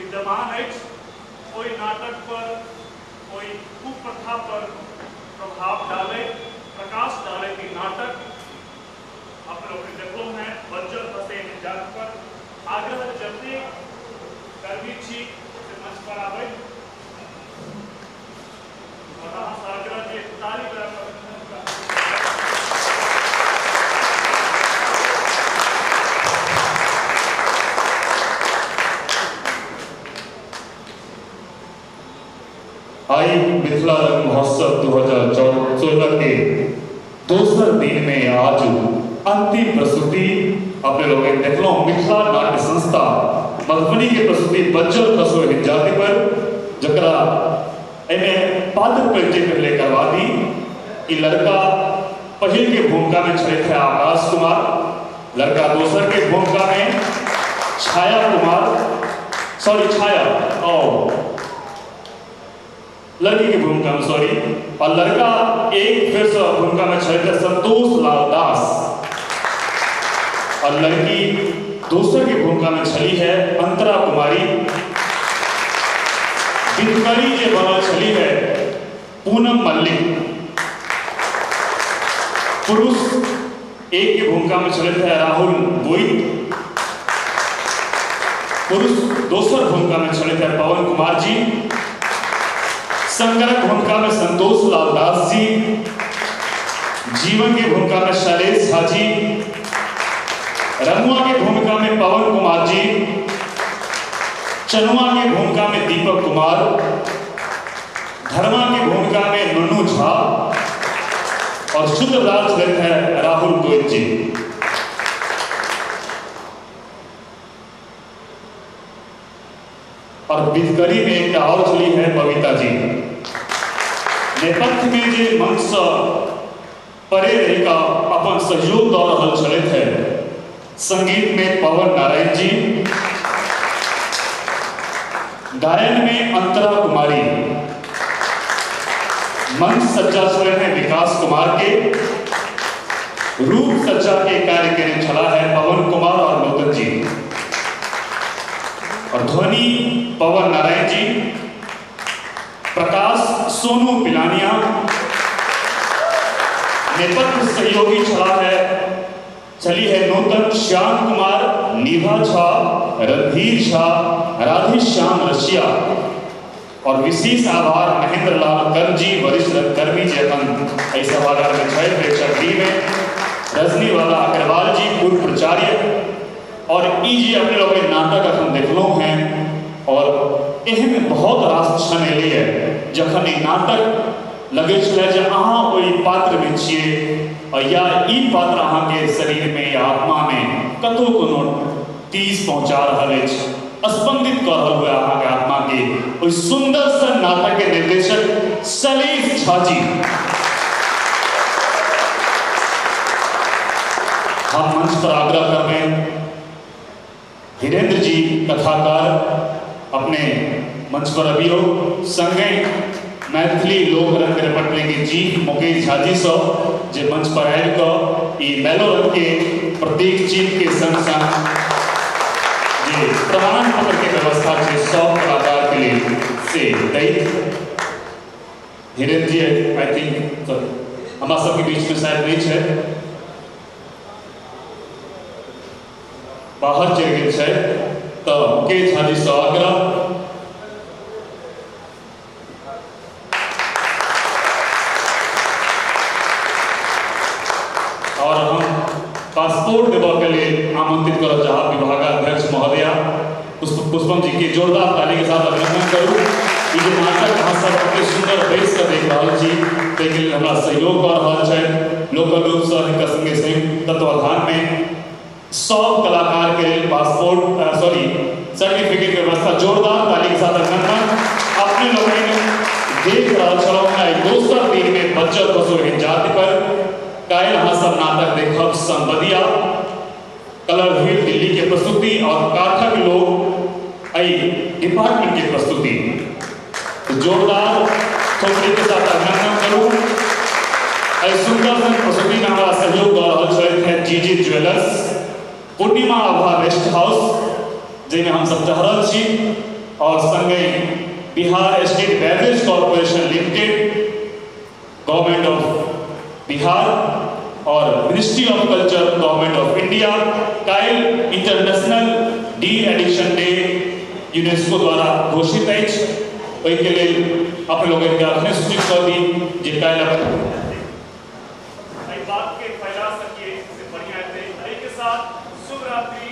विद्यमान अछि ओहि नाटक पर ओहि कुप्रथा पर प्रभाव डालैत प्रकाश डालैत ई नाटक अपने लोग देखलहुँ हैं बज्जर फंसे जात पर। आग्रह जतेक कर्मी छी से मंच पर आबै और अहाँ आग्रह जे ताली बजा कऽ अभिनंदन करू। आई मिथिला रंग महोत्सव 2016 के दोसर दिन में आज अंतिम प्रस्तुति अपने लोग देखलो मिथिला नाट्य संस्था मधुबनी के प्रस्तुति बज्जर खसो एहन जाति पर, जकरा एहिमे पात्र परिचय पहले करवा दी कि लड़का पहिल के भूमिका में छलथि है आकाश कुमार, लड़का दोसर के भूमिका में छाया कुमार, सॉरी छाया और लड़की की भूमिका में सॉरी, और लड़का एक फिर से भूमिका में छलथि संतोष लाल दास और लड़की दोसर की भूमिका में छली है अंतरा कुमारी। बिनकरी जे बनल छली है पूनम मल्लिक। पुरुष एक की भूमिका में छलथि है राहुल गोइत, पुरुष दोसर भूमिका में छलथि है पवन कुमार जी, शंकरक भूमिका में संतोष लाल दास जी, जीवन की भूमिका में शैलेश झा जी, रमुआ की भूमिका में पवन कुमार जी, चनुआ की भूमिका में दीपक कुमार, धर्मा की भूमिका में नुनू झा और सूत्रधार छलथि है राहुल गोयल जी। और बिदकरी में एक और छली है बबीता जी। नेपथ्य में जे मंच से परे रही का अपन सहयोग दऽ रहल छलथि है संगीत में पवन नारायण जी, गायन में अंतरा कुमारी, मंच सज्जा छलनि है विकास कुमार के, रूप सज्जा के कार्य केने छला है पवन कुमार और नूतन जी, और ध्वनि पवन नारायण जी, प्रकाश सोनू पिलानिया, नेपथ्य सहयोगी छला है चली है नूतन श्याम कुमार, निभा झा, रणधीर झा, राधे श्याम रशिया और विशेष आभार महेंद्र लाल कर्म जी वरिष्ठ रंगकर्मी जी अखन एहि सभागार में छथि प्रेक्षक गृह में, रजनी वाला अग्रवाल जी पूर्व प्राचार्य। और ई जे अपने लोग नाटक अखन देखलहुँ हैं और एहन बहुत रास क्षण एलै है जखन ई नाटक लगै छलै जे अहाँ ओहि पात्रमे छियै और या ई पात्र अहाँके शरीर में या आत्मा में कतौ कोनो टीस पहुँचा रहल अछि, स्पंदित कऽ रहल हुए अहाँके आत्मा के। ओहि सुंदर सन नाटक के निर्देशक शैलेश झा जी। हम मंच पर आग्रह करबनि हिरेंद्र जी कथाकार अपने मंच पर अबियौ, संगे मैथिली लोक रंग रेपर्टरी के चीफ मुकेश झा जी सँ जे मंच पर आबि कऽ ई मैलोरंग के प्रतीक चिन्ह के संग संग जे प्रमाण पत्र के व्यवस्था छै सब कलाकार के लिए से दैत। हिरेंद्र जी I think हमरा सबके बीच में शायद नहीं छै, बाहर चलि गेल छै, तऽ मुकेश झा जी सँ आग्रह। और हम पासपोर्ट देबऽ के लिए आमंत्रित करऽ चाहब विभागाध्यक्ष महोदया पुष्पम जी के जोरदार ताली के साथ अभिनंदन करू। ई जे नाटक अहाँ सब कते सुंदर बैस कऽ देख रहल छी ताहिके लेल हमरा सहयोग कऽ रहल छथि लोकल रूपसँ हिनकर संगे संयुक्त तत्वाधान में सब कलाकार के लेल पासपोर्ट सॉरी सर्टिफिकेट के व्यवस्था जोरदार ताली के साथ अभिनंदन। अपने लोग देख रहल छलहुँ दोसर दिन में बच्चर खसो एहन जाति पर काल्हि अहाँ सब नाटक देखब संबदिया कलर व्हील दिल्ली के प्रस्तुति और काठक लोग एहि डिपार्टमेंट के प्रस्तुति। तो जोरदार थोपड़ी के साथ अभिनंदन करू। एहि सुंदर सन प्रस्तुति में हमारा सहयोग दऽ रहल छथि है G G jewellers, Purnima Abha rest house जाहिमे हम सब टहरल छी, और संगहि Bihar State Beverage Corporation Limited, Government of Bihar और Ministry of Culture, Government of India. काल्हि International De Addiction Day UNESCO द्वारा घोषित अछि। ओहिके लेल अपने लोकनिके अखने सूचित कऽ दी जे काल्हि एहि बात के फैला सकिए से बढ़िया हेतै। एहि के साथ शुभ रात्रि।